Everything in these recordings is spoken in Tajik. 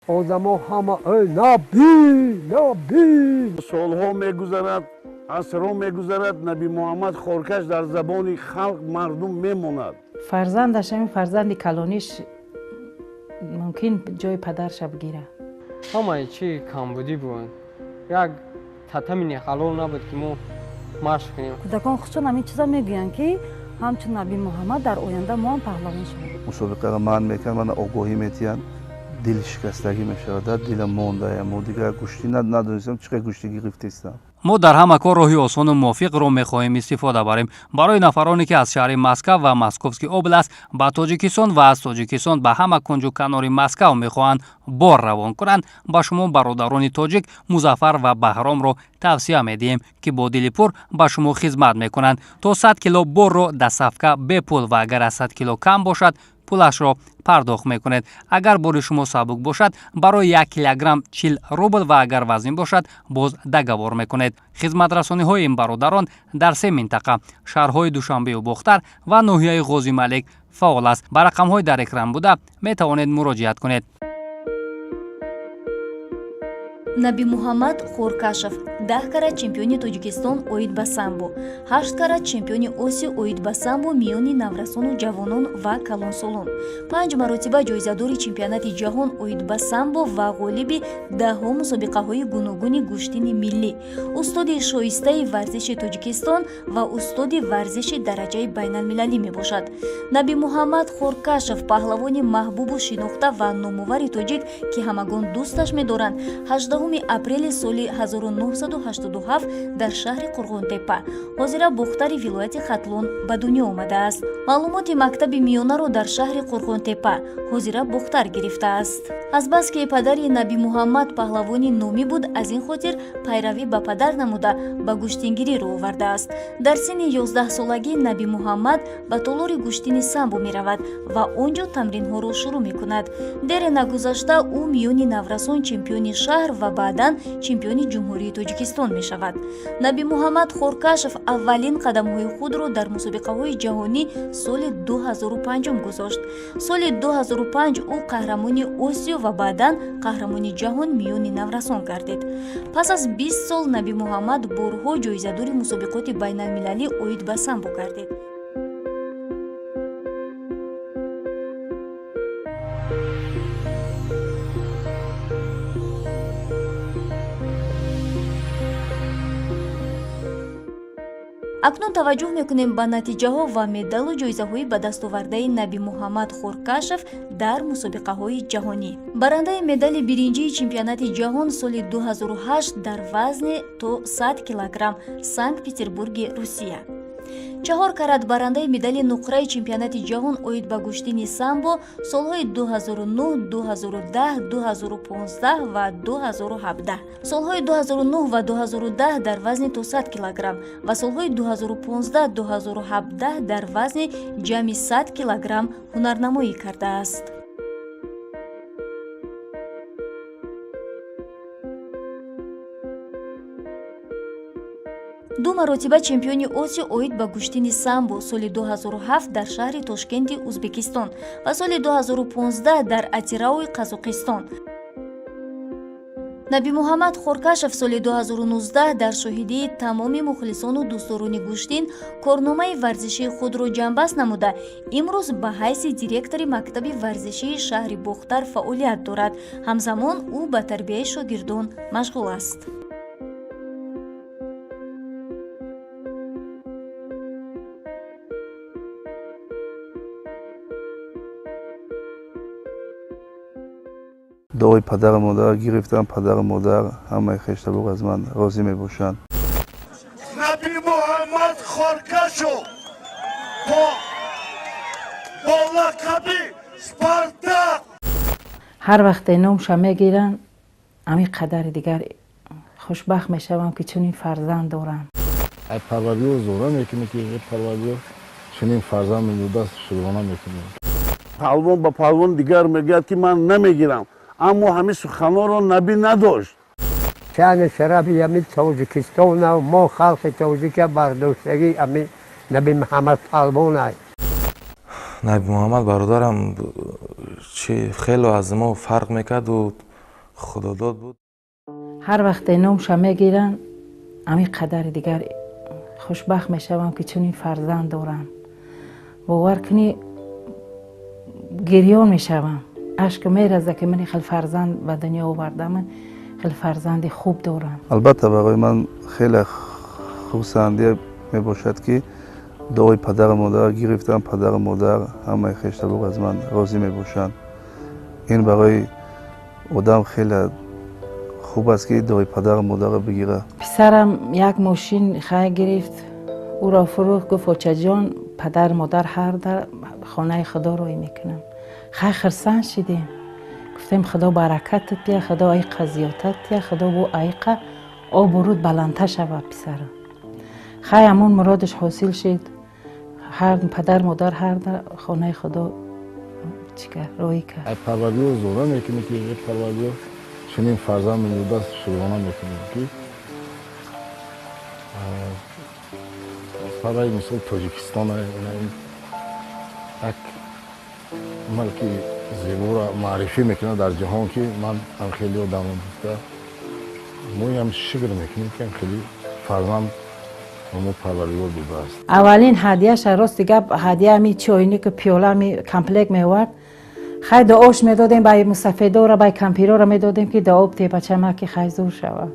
Одамо ҳама эй Набӣ, Набӣ. Солҳо мегузарад, асрҳо мегузарад, Наби Муҳаммад Хоркаш дар забони халқ мардум мемонад. Фарзандаш, ҳамин фарзанди калониш мумкин ҷои падарша бигирад. Ҳамаи чи камбудӣ буд. Як татамини ҳалол набуд, ки мо машқ кунем. Кӯдакон худшон ҳамин чиза мегӯянд, ки ҳамчун Наби Муҳаммад дар оянда мо ҳам паҳлавон шавем. Мусобиқаро манъ мекунанд, мана огоҳӣ метиҳанд, дилшикастагӣ мешавад, дар дилам мондаям. Мо дигар гӯштӣ надонистам, чӣ қадр гӯштӣ гирифтистам. Мо дар ҳама кор роҳи осону мувофиқро мехоҳем истифода барем. Барои нафароне, ки аз шаҳри Москав ва Московский област ба Тоҷикистон ва аз Тоҷикистон ба ҳама кунҷу канори Москав мехоҳанд бор равон кунанд, ба шумо бародарони тоҷик Музаффар ва Баҳромро тавсия медиҳем, ки бо дили пур ба шумо хизмат мекунанд. То 100 кило борро доставка бепул ва агар аз 100 кило кам бошад, пулашро пардохт мекунед. Агар бори шумо сабук бошад, барои 1 килограмм 40 рубл ва агар вазнин бошад, боз договор мекунед. Хизматрасониҳои ин бародарон дар се минтақа, шаҳрҳои Душанбею Бохтар ва ноҳияи Ғозималик фаъол аст. Ба рақамҳои дар экран буда метавонед муроҷиат кунед. Наби Муҳаммад Хоркашов 10 карат чемпиони Тоҷикистон оид ба самбо, 8 карат чемпиони Осиё оид ба самбо миёни наврасону ҷавонон ва калонсолон, 5 маротиба ҷоизадори чемпионати ҷаҳон оид ба самбо ва ғолиби даҳҳо мусобиқаҳои гуногуни гӯштини миллӣ, устоди шоистаи варзиши Тоҷикистон ва устоди варзиши дараҷаи байналмилалӣ мебошад. Наби Муҳаммад Хоркашов, паҳлавони маҳбубу шинохта ва номовари тоҷик, ки ҳамагон дӯсташ медоранд, 18 апрели соли 1987 дар шаҳри Қурғонтеппа, ҳозира Бохтари вилояти Хатлон, ба дунё омадааст. Маълумоти мактаби миёнаро дар шаҳри Қурғонтеппа, ҳозира Бохтар, гирифтааст. Азбаски падари Наби Муҳаммад паҳлавони номӣ буд, аз ин хотир пайравӣ ба падар намуда, ба гӯштингирӣ рӯ овардааст. Дар синни 11-солагӣ Наби Муҳаммад ба толори гӯштини самбо меравад ва он ҷо тамринҳоро шурӯъ мекунад. Дере нагузашта ӯ миёни наврасон чемпиони шаҳр ва баъдан чемпиони Ҷумҳурии Тоҷикистон мешавад. Наби Муҳаммад Хоркашов аввалин қадамҳои худро дар мусобиқаҳои ҷаҳонӣ соли 2005 гузошт. Соли 2005 ӯ қаҳрамони Осиё ва баъдан қаҳрамони ҷаҳон миёни наврасон гардид. Пас аз 20 сол Наби Муҳаммад борҳо ҷоизадори мусобиқоти байналмилалӣ оид ба самбо гардид. Акнун таваҷҷӯҳ мекунем ба натиҷаҳо ва медалу ҷоизаҳои ба дастовардаи Наби Муҳаммад Хоркашов дар мусобиқаҳои ҷаҳонӣ. Барандаи медали биринҷии чемпионати ҷаҳон соли 2008 дар вазни то 100 килограмм, Санкт-Петербурги Русия. 4 карат барандаи медали нуқраи чемпионати ҷаҳон оид ба гӯштини самбо солҳои 2009, 2010, 2015 ва 2017. Солҳои 2009 ва 2010 дар вазни то 100 килограмм ва солҳои 2015, 2017 дар вазни ҷамъи 100 килограмм ҳунарнамоӣ кардааст. Ду маротиба чемпиони Осиё оид ба гӯштини самбо соли 2007 дар шаҳри Тошкенти Узбекистон ва соли 2015 дар Атирауи Қазоқистон. Наби Муҳаммад Хоркашов соли 2019 дар шоҳидии тамоми мухлисону дӯстдорони гӯштин корномаи варзишии худро ҷамъбаст намуда, имрӯз ба ҳайси директори мактаби варзишии шаҳри Бохтар фаъолият дорад. Ҳамзамон ӯ ба тарбияи шогирдон машғул аст. Дуои падару модар гирифтам, падару модар ҳамаи хештабор аз ман розӣ мебошанд. Наби Муҳаммад Хоркашов бо лақаби Спартак. Ҳар вақте номша мегиранд, ҳамин қадари дигар хушбахт мешавам, ки чунин фарзанд дорам. Ай Парвардигор зора мекунӣ, ки эй Парвардигор, чунин фарзанд медодаст, шукрона мекунем. Паҳлавон ба паҳлавон дигар мегӯяд, ки ман намегирам, аммо ҳамин суханонро Набӣ надошт. Шаъни шарафи ҳамин Тоҷикистона, мо халқи тоҷика бардоштагӣ ҳамин Наби Муҳаммад паҳлавон аст. Наби Муҳаммад бародарам чи хело аз мо фарқ мекард, ӯ Худодод буд. Ҳар вақте номша мегиранд, ҳамин қадари дигар хушбахт мешавам, ки чунин фарзанд дорам. Бовар кунӣ, гирён мешавам, ашк мераза, ки ман хел фарзанд ба дунё овардам, хел фарзанди хуб дорам. Албатта, барои ман хеле хурсандӣ мебошад, ки дуои падару модар гирифтам. Падару модар, ҳамаи хештабор аз ман розӣ мебошанд. Ин барои одам хеле хуб аст, ки дуои падару модарро бигирад. Писарам як мошин хай гирифт, ӯро фурӯхт, гуфт: «Очаҷон, падару модар ҳар дар хонаи Худо рӯй мекунам». Хай, хурсанд шидем, гуфтем: «Худо баракатат дия, Худо айқа зиёдтар дия, Худо бу айқа обрӯд баландтар шавад, писарам». Хай, ҳамон муродаш ҳосил шид. Ҳар падар модар ҳар дар хонаи Худо чӣ кард, рӯй кард. Ай Парвардигор зора мекунӣ, ки э Парвардигор, чунин фарзанд додааст, шукрона мекунем, ки барои мисол Тоҷикистон як малки зеборо маърифӣ мекунад дар ҷаҳон, ки ман ҳам хеле одамон гуфта, моям шукр мекунем, ки хеле фарзанд мо Парвардигор додааст. Аввалин ҳадияша, рости гап, ҳадия ами чойнику пиёла, ами комплект меовард. Хай, дуош медодем, бай мусафедора, бай кампирора медодем, ки дуо бте бачама, ки хай зур шава.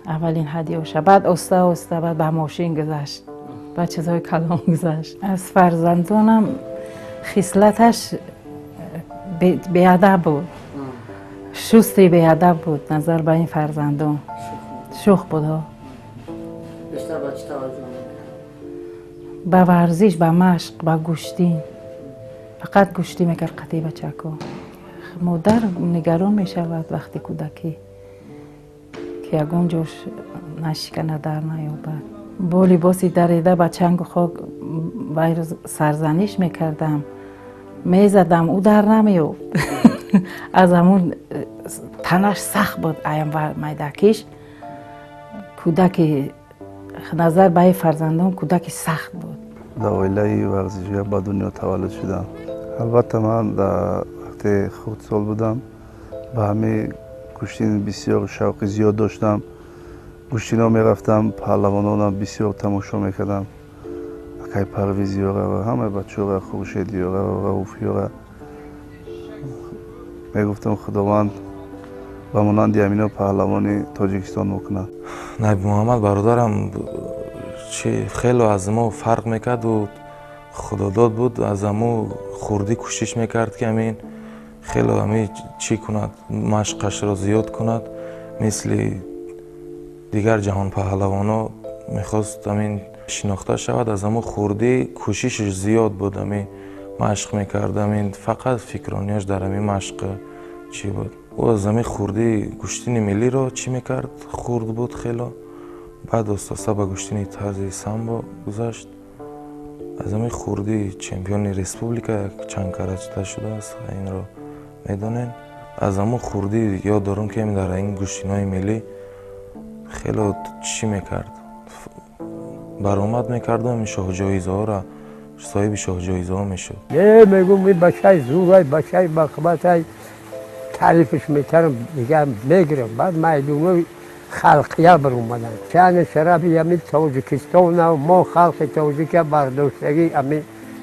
Аввалин ҳадияша. Баъд оста оста баъд ба мошин гузашт, баъд чизҳои калон гузашт. Аз фарзандонам хислаташ беадаб буд, шусти беадаб буд. Назар ба ин фарзандон шух буд. Ба варзиш, ба машқ, ба гӯштин, фақат гӯштӣ мекард қатъи бачако. Модар нигарон мешавад вақти кӯдакӣ, ки ягон ҷош нашикана, дар наёбад. Бо либоси дарида ба чангу хок вайро сарзаниш мекардам, мезадам, ӯ дар намеёфт. Аз ҳамун танаш сахт буд, аям майдакиш кӯдаки, назар ба ин фарзандон кӯдаки сахт буд. Дар оилаи варзишгар ба дунё таваллуд шудам. Албатта, ман дар вақте хурдсол будам, ба ҳамаи гӯштин бисёр шавқи зиёд доштам. Гӯштино мерафтам, паҳлавононам бисёр тамошо мекардам, акай Парвизиёра ва ҳамаи бачаҳора, Хуршедиёра ва Рауфиёра. Мегуфтам, Худованд ба монанди ҳамино паҳлавони Тоҷикистон мекунад. Наби Муҳаммад бародарам чи хело аз мо фарқ мекард. Ӯ худодод буд, аз ҳамо хурдӣ кӯшиш мекард, ки ҳамин хело ҳамин чӣ кунад, машқашро зиёд кунад, мисли дигар ҷаҳонпаҳлавоно мехост ҳамин шинохта шавад. Аз ҳамо хурдӣ кӯшишаш зиёд буд, ҳамин машқ мекард, ҳамин фақат фикрониаш дар ҳамин машқ чӣ буд. Ӯ аз ҳамин хурдӣ гӯштини миллиро чӣ мекард, хурд буд хело, баъд оста-оста ба гӯштини тарзи самбо гузашт. Аз ҳамин хурдӣ чемпиони республика чанд карата шудааст, инро медонем. Аз ҳамон хурдӣ ёд дорам, ки дар ин гӯштинои миллӣ хело чӣ мекард, баромад мекарду ҳамин шоҳҷоизаҳоро, соҳиби шоҳҷоизаҳо мешуд. Не, мегум, ин бачаи зурай, бачаи бақувватай, таърифш метарам, дигар мегирам. Баъд майдунои халқия баромаданд. Шаъни шарафи ами Тоҷикистона, мо халқи тоҷика бардоштагӣ ами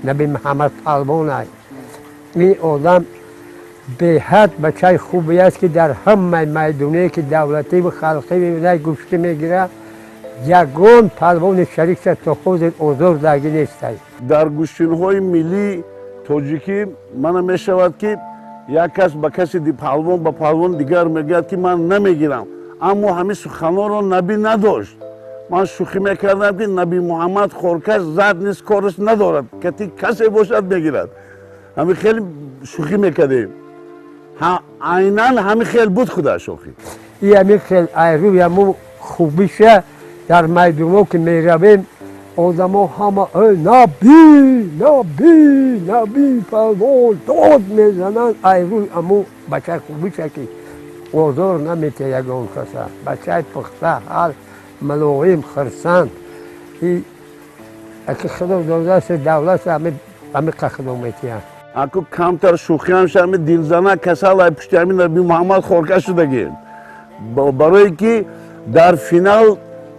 Наби Муҳаммад палвонай. Ин одам беҳад бачаи хубе аст, ки дар ҳамаи майдоне, ки давлативу халқӣ гӯштӣ мегирад, ягон палвони шарикша то ҳозир озор дагӣ нестай. Дар гӯштинҳои миллии тоҷикӣ мана мешавад, ки як кас ба каси паҳлвон ба паҳлвони дигар мегӯяд, ки ман намегирам, аммо ҳамин суханонро Набӣ надошт. Ман шӯхӣ мекардам, ки Наби Муҳаммад хоркаш зад нест, кораш надорад, кати касе бошад, мегирад. Ҳамин хеле шӯхӣ мекардем, айнан ҳамин хел буд худаш охи. И ҳамин хел айрӯи ҳамун хубиша дар майдонҳо ки меравем, одамо ҳама «Набӣ, Набӣ, Набӣ палвон» дод мезананд. Айрӯи ҳамун бачаи хубиша, ки озор наметиҳад ягон каса, бачаи пухта, ҳар мулоим, хирсанд. И аки Худо додааст давлат, ҳамин қа Худо метиҳад. Аку камтар шӯхиам шами дилзана касал ай пушти ҳамин Наби Муҳаммад хоркаш шудагем. Барое ки дар финал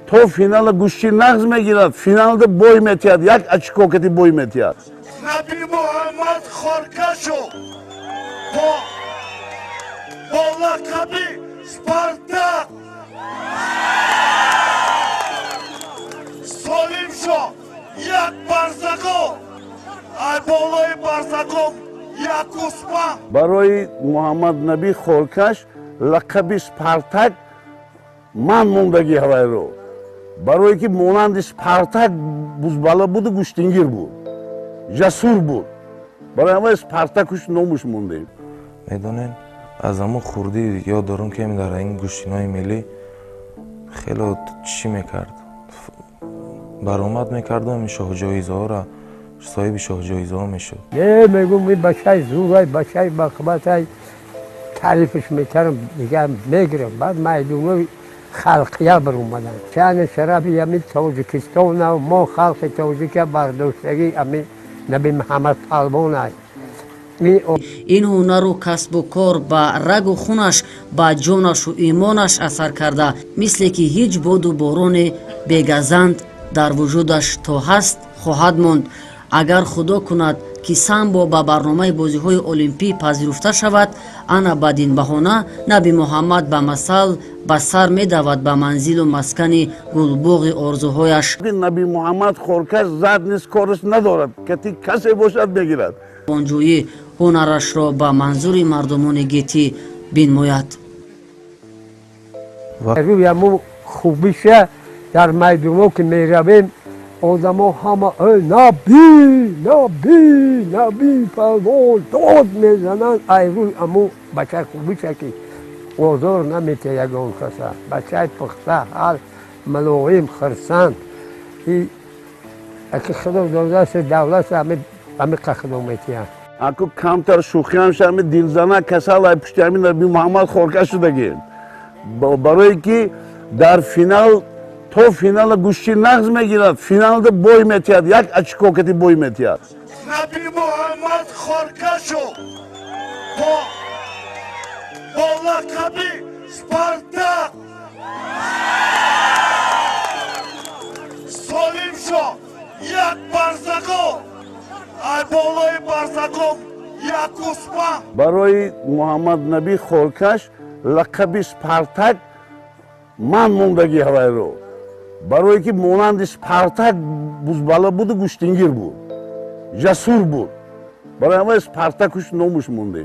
то финала гӯшти нағз мегирад, финалда бой метиҳад, як очко кати бой метиҳад. Наби Муҳаммад Хоркашов бо лақаби Спартак, Солимшо як барзагов, ай болои барзагов як усма. Барои Муҳаммаднабӣ Хоркаш лақаби Спартак ман мондагӣ ҳавайро, барое ки монанди Спартак бузбала буду гӯштингир буд, ҷасур буд. Барои ҳамаи Спартакуш номуш мондем. Медонед, аз ҳамон хурдӣ ёд дорам, ки дар ин гӯштинои миллӣ хело чӣ мекард, баромад мекарду ҳамин шоҳҷоизаҳоро соҳиби шоҳҷоизаҳо мешуд. Не, мегум, ин бачаи зурай, бачаи бақувватай, таърифаш мекардам, дига мегирам. Баъд майдунои халқия баромаданд. Шаъни шарафи ҳамин Тоҷикистона, мо халқи тоҷика бардоштагӣ ҳамин Наби Муҳаммад палвон ай. Ин ҳунару касбу кор ба рагу хунаш, ба ҷонашу имонаш асар карда, мисле ки ҳеҷ боду бороне бегазанд дар вуҷудаш то ҳаст хоҳад монд. Агар Худо кунад, ки самбо ба барномаи бозиҳои олимпӣ пазируфта шавад, ана бадин баҳона Наби Муҳаммад ба масал ба сар медавад ба манзилу маскани гулбоғи орзуҳояш. Наби Муҳаммад Хоркаш зад низ кораш надорад, кати касе бошад мегирад. Онҷӯӣ ҳунарашро ба манзури мардумони гетӣ бинмояд. Рӯи ҳамун хубиша дар майдуно ки меравем, одамо ҳама «Наби, Наби, Наби палвон» дод мезананд. Ай рӯи ҳамун бачаи хубиша ки озор наметиҳад ягон каса, бачаи пухта, ҳар мулоим, хирсанд. Аки Худо додааст давлат, ҳамиқа Худо метиҳад. Аку камтар шӯхиам шами дилзана касал ай пушти ҳамин Наби Муҳаммад хоркаш шудагем. Барое ки дар финал то финала гӯшти нағз мегирад, финалда бой метиҳад, як очко кати бой метиҳад. Наби Муҳаммад Хоркашов бо лақаби Спартак, Солимшо як барзагов, ай болои барзагов як усма. Барои Муҳаммаднабӣ Хоркаш лақаби Спартак ман мондагӣ ҳавайро, барое ки монанди Спартак бузбала буду гӯштингир буд, ҷасур буд. Барои ҳамаи Спартакуш номуш мондем.